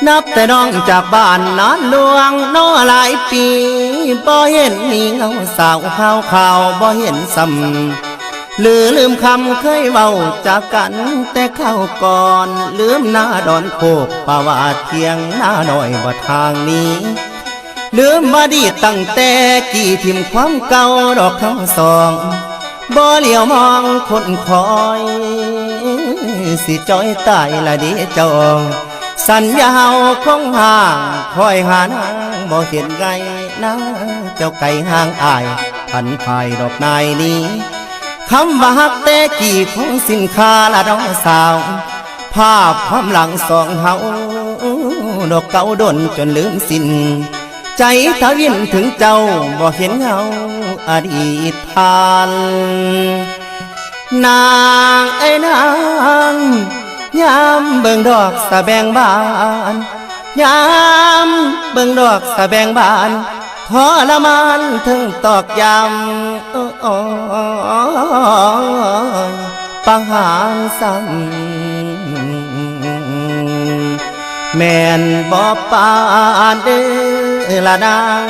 ນັບແຕ່ນ້ອງຈາກບ້ານນານຫຼວງເນາະຫຼາຍປີ ບໍ່ເຫັນມີເງົາສາວຄາວຄາວບໍ່ເຫັນຊ້ຳ ຫຼືລືມຄຳເຄີຍເວົ້າຈາກັນແຕ່ຄາວກ່ອນ ລືມນາດອນໂຄກປ່າຫວ້າທຽງນານ້ອຍບໍ່ທາງໜີ ລືມອະດີດຕັ້ງແຕ່ກີ້ ຖິ້ມຄວາມເກົ່າດອກທັງສອງ ບໍ່ຫຼຽວມອງຄົນຄອຍ ຊິຈ່ອຍຕາຍລະເດເຈົ້າ ສັນຍາເຮົາຄົງຮ້າງ ຄອຍຫານາງບໍ່ເຫັນໄງ ນາງເຈົ້າໄກຫ່າງອ້າຍ ພັນພາຍດອກນາຍນີ້ ຄຳວ່າຮັກແຕ່ກີ້ຄົງສິ້ນຄ່າລະເນາະສາວ ພາບຄວາມຫຼັງສອງເຮົາ ດອກເກົ່າດົນຈົນລືມສິ້ນ ໃຈທະວິນເຖິງເຈົ້າບໍ່ເຫັນເງົາອະດີດຜ່ານ ນາງເອີຍນາງ ຍາມເບິ່ງດອກສະແບງບານ ຍາມເບິ່ງດອກສະແບງບານ ທໍລະມານເຖິງຕອກຢ້ຳ ໂອ້ຍ ປະຫານຊ້ຳ ແມ່ນບໍ່ປານເດີລະນາງ